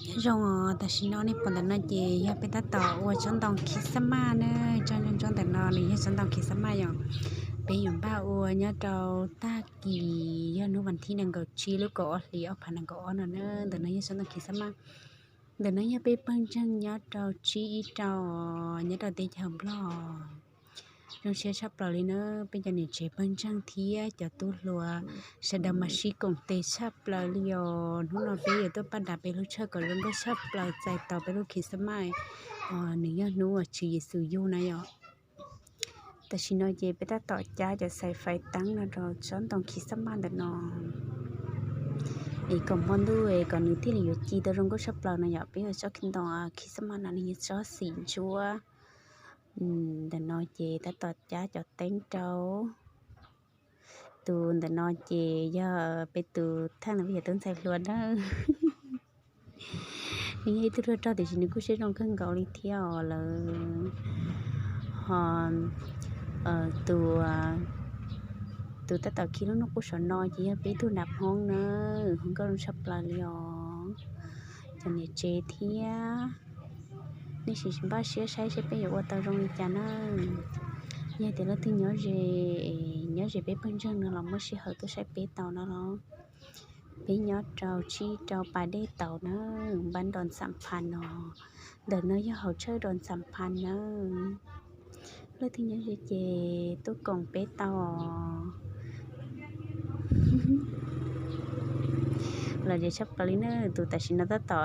Nyob zoo os, tam sim no nej pom ntawm no ces yog peb tab tom ua tsob ntoo Christmas na. Tsob ntoo ntawm no nws yog tsob ntoo Christmas yom. Peb yuav npaj ua nyob rau tag kis, yog hnub vas thib nees nkaum tsib lub kaum ob hlis ob phav nees nkaum ob no na. Ntawm no yog tsob ntoo Christmas. Ntawm no yog peb pawg ntseeg nyob rau tsib ib rau, nyob rau teb chaws Nplog. Zoo siab tshaj plaws li na, peb cov niam tsev pawg ntseeg thiab cov tub hluas sawv daws mas sib koom tes tshaj plaws li os. Hnub no peb yuav tuaj paj das peb lub tshawj kom zoo nkauj tshaj plaws txais tau peb lub Christmas, nws yog hnub uas Tswv Yexus yug na yom. Tam sim no ces peb tab tom cab cov xais fais teeb no rau tsob ntoo Christmas ntawm no, es kom hmo ntuj es kom nws thiaj li yuav ci tau zoo nkauj tshaj plaws no yom. Peb ua tsob ntoo Christmas no nws yog tsob xim ntsuab. Ntawm no ces tab tom cab cov teeb rau. Tus ntawm no ces yog peb tus thawj ntawm peb yog tub ntxhais hluas na. Nws yog ib tug ruaj rog tiam sis nws kuj siab zoo kawg nkaus li thiab os lawm. Ho tus, tus tab tom khi lub noj qub saum no ces yog peb tug nram Hmoob na, hu nkauj zoo tshaj plaws li os. Cov niam tsev thiab, nej sim npaj siab saib seb peb yuav ua tau zoo li cas na. Yog tias leej twg nyob ze, nyob ze peb pawg ntseeg no los muaj sij hawm tuaj saib peb tau no los. Peb nyob rau tsib rau pas dej tauv na, npab nrov ntxam phas no. Ntawm no yog hauv tshawj nrov ntxam phas na. Leej twg nyob ze ces tuaj koom peb tau os. Los ze tshaj plaws li na, tus tam sim no tab tom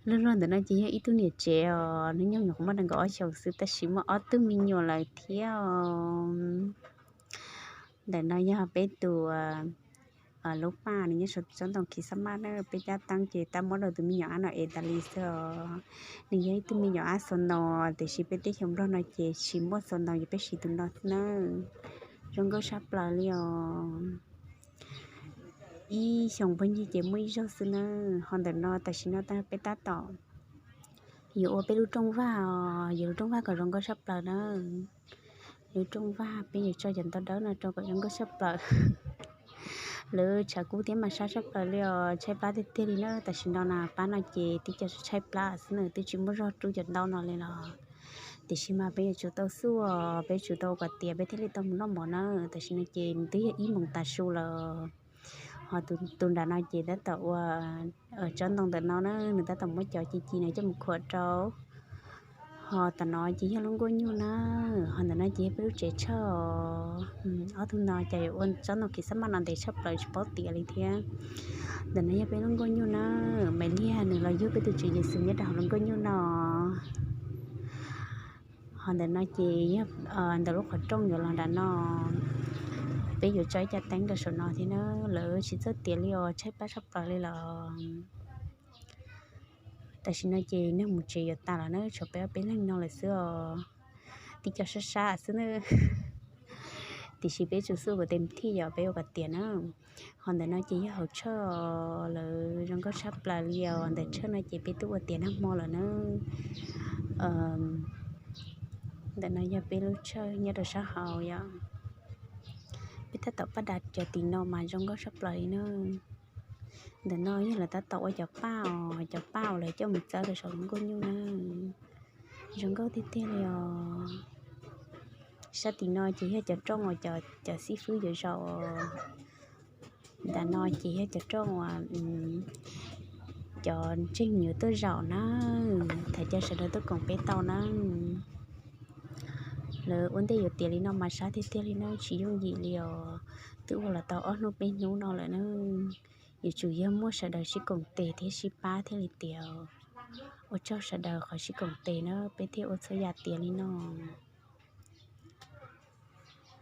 luag luag ntawm no ces yog ib tug niam tsev os, hnub nyoog nyuam qhuav muaj nees nkaum ob xyoos xwb tab sis muaj ob tug me nyuam lawm thiab os. Ntawm no yog peb tus lub paj, nws nyob saum tsob ntoo Christmas na, peb cab teeb ces tab muab rau tus me nyuam ab no es tas li xwb os. Nws yog ib tug me nyuam ab xaus ntaus tiam sis peb teb chaws Nplog no ces tsis muaj xaus ntaus, yog peb siv tus no xwb na. Zoo nkauj sab plaws li os. Ib xyoos pag ncig ces muaj ib zaug xwb na. Ho ntawm no tam sim no peb tab tom yuav ua peb lub rooj vag os, yuav lub rooj vag kom zoo nkauj sab plaws na. Lub rooj vag peb yuav tso cov ntoo dawb no rau kom zoo nkauj sab plaws. Lawv tshav kub thiab mas sab sab plaws li os, tshaib plab tiag tiag li na. Tam sim no na pab no ces tib co tshaib plab xwb na, twb tsis muaj zog rub cov ntoo no li los. Tiam sis mas peb yuav tsum tau xub os, peb tsum tau ua kom tiav peb thiaj li tau mus noj mov na. Tam sim no ces nws twb yog ib moos tav su lawm. Ho tus nram no ces tab tom ua tsob ntoo ntawm no na, nws tab tom muab cov ci ci no coj mus khuam rau. Ho tam no ces yog lub nkuaj nyuj na, ho ntawm no ces yog peb lub tsev tshawj os. Ob tug no ces ua tsob ntoo Christmas no ntev tshaj plaws tsis paub tiav li thiab. Ntawm no yog peb lub nkuaj nyuj na, Maiv Liag nws los yug peb tus Tswv Yexus nyob rau hauv lub nkuaj nyuj no. Ho ntawm no ces yog ntawm lub qhov rooj yuav los nram no, peb yuav tso ib co teeb rau saum no thiab na. Lawv tsis txawj tiav li os, tshaib plab tshaj plaws li los. Tam sim no ces neeg mus tsev yuav tas lawm na, tshuav peb ob peb leeg no lawm xwb os. Tib co sab sab xwb na. Tiam sis peb tsum xub kom tes thij yom, peb ua kom tiav na. Ho ntawm no ces yog hauv tshawj, lawv zoo nkauj sab plaws li os. Ntawm tshawj no ces peb twb ua tiav nag hmo lawm na. Ntawm no yog peb lub tshawj nyob rau sab hauv yom. Peb tab tom paj das cov tim no mas zoo nkauj sab plaws li na. Ntawm no yog lawv tab tom ua cov paj os, cov paj uas lawv coj mus txawb rau saum lub nkuaj nyuj na. Zoo nkauj tiag tiag li os. Sab tim no ces yog cov rooj uas cov xib fwb yuav zaum. Nram no ces yog cov rooj uas cov ntseeg yuav tuaj zaum na, thov caw sawv daws tuaj koom peb tau na. Lawv ua ntej yuav tiav li no mas sab tiag tiag li na, tsis yooj yim li os. Twb ua los tau ob hnub peb hnub no lawm na. Yuav tsum yog muaj sawv daws sib koom tes thiab sib pab thiaj li tiav. Ua tsaug sawv daws qhov sib koom tes na, peb thiaj ua txhua yam tiav li no.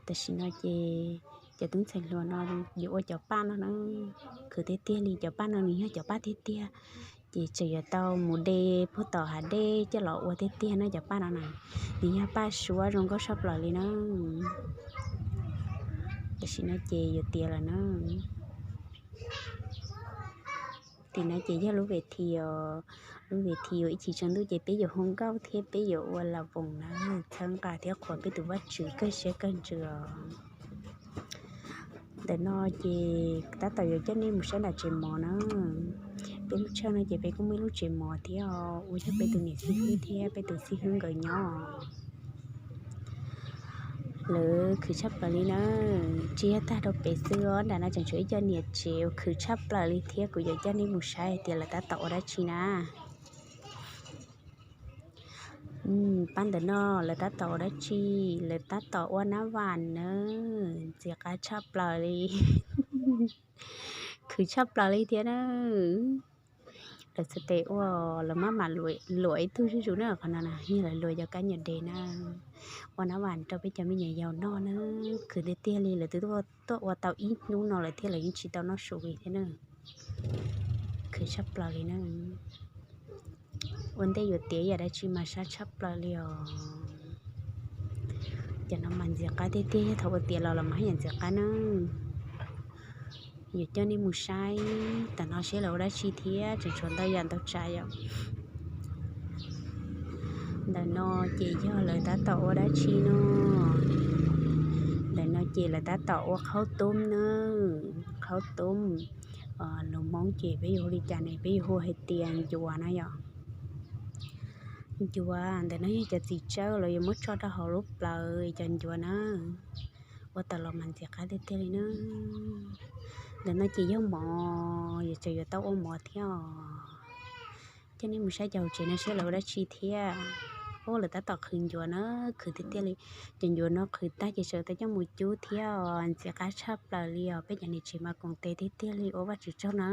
Tam sim no ces cov tub ntxhais hluas no yuav ua cov paj no na. Khwv tiag tiag li, cov paj no nws yog cov paj tiag tiag, ces tseem yuav tau mus de puag tom hav dej coj los ua tiag tiag na cov paj no na. Nws yog paj suab zoo nkauj saj plaws li na. Tam sim no ces yuav tiav lawm na. Tim no ces yog lub ves thi os, lub ves thi uas ib chim tsaus ntuj ces peb yuav hu nkauj thiab peb yuav ua la voos na, txhawb nqa thiab qhuas peb tus Vajtswv kawg siab kawg ntsws os. Ntawm no ces tab tom yuav coj nej mus saib nram tsev mov na. Peb lub tshawj no ces peb kuj muaj ib lub tsev mov thiab, ua yog peb tus niam xib hwb thiab peb tus xib hwb nkawd nyob. Lawv khwv tshaj plaws li na, tsis yog tag rau pem xwb os, nram no tseem tshuav ib co niam tsev uas khwv tshaj plaws li thiab, kuv yuav coj nej mus saib hais tias lawv tab tom ua dab tsi na. Pab ntawm no lawv tab tom ua dab tsi, lawv tab tom ua nab vam na, ntxim qab tshaj plaws li, khwv tshaj plaws li thiab na. Lawv txhais tes ua, lawv maj mam luam ib tug zuj zus na, qhov no na yog lawv luam cov kab nyuam dev na, ua nab vam rau peb cov me nyuam yaus noj na. Khwv tiag tiag li, lawv twb tuaj ua tau ib hnub no lawm thiab lawv yeej tsis tau noj su li thiab na. Khwv tshaj plaws li na. Ua ntej yuav tiav yam dab tsi mas sab tshaj plaws li os. Cov no mas ntxim qab tiag tiag, yog thaum ua tiav los los mas haj yam ntxim qab na. Yuav coj nej mus saib tam no seb lawv ua dab tsi thiab, tseem tshuav ntau yam ntau tsav yom. Ntawm no ces yog lawv tab tom ua dab tsi no. Ntawm no ces lawv tab tom ua qhaub tub na, qhaub tub. Lus Hmoob ces peb yuav hu li cas ne? Peb yuav hu hais tias ncuav na yom. Ncuav ntawm no yog cov txiv tsawb los yuav muab tso rau hauv lub plawv cov ncuav na. Ua tau los mas ntxim qab tiag tiag li na. Ntawm no ces yog mov, yuav tseem yuav tau ua mov thiab os. Coj nej mus saib cov hauv tsev no seb lawv ua dab tsi thiab. Ua lawv tab tom qhwv ncuav na, khwv tiag tiag li. Cov ncuav no qhwv tag ces sawv tau coj mus cub thiab os, ntxim qab tshaj plaws li os. Peb cov niam tsev mas koom tes tiag tiag li, ua Vajtswv tsaug na.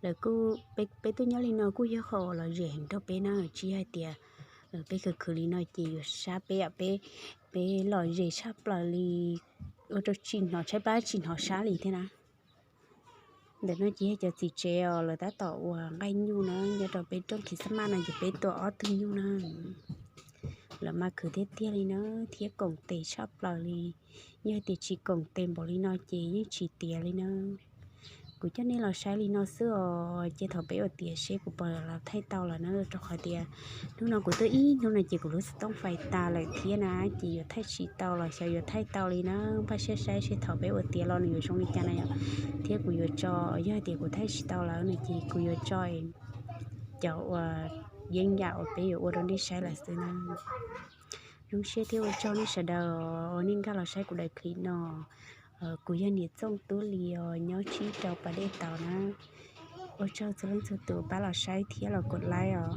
Lawv kuj, peb tuaj nyob li no kuj yog qhov uas lom zem heev rau peb na, tsis yog hais tias peb khwv khwv li no ces yuav sab peb, peb, peb lom zem tshaj plaws li, ua rau tsis hnov tshaib plab tsis hnov sab li thiab na. Ntawm no ces yog cov txiv tsev os, lawv tab tom ua nqaij nyuj na, nyob rau peb rooj Christmas no ces peb tua ob tug nyuj na. Lawv mas khwv tiag tiag li na, thiab koom tes tshaj plaws li. Yog tias tsis koom tes npaum li no ces yeej tsis tiav li na. Kuv coj nej los saib li no xwb os, ces thaum peb ua tiav seb kuv puas los thaij tau lawm na, rau qhov tias hnub no kuv tuaj ib hnub no ces kuv lub xov tooj fais tas lawm thiab na, ces yuav thaij tsis tau los xyov yuav thaij tau li na. Npaj siab saib seb thaum peb ua tiav los nws yuav zoo li cas na yom. Thiab kuv yuav tso, yog tias kuv thaij tsis tau lawm no ces kuv yuav tso cov uas yeeb yam uas peb yuav ua rau nej saib lawm xwb na. Zoo siab thiab ua tsaug nej sawv daws uas nej nkag los saib kuv daim clip no. Kuv yog niam Txooj Tub Lis os, nyob tsib rau pas dej tauv na. Ua tsaug txhua leej txhua tus pab los saib thiab los kov like os.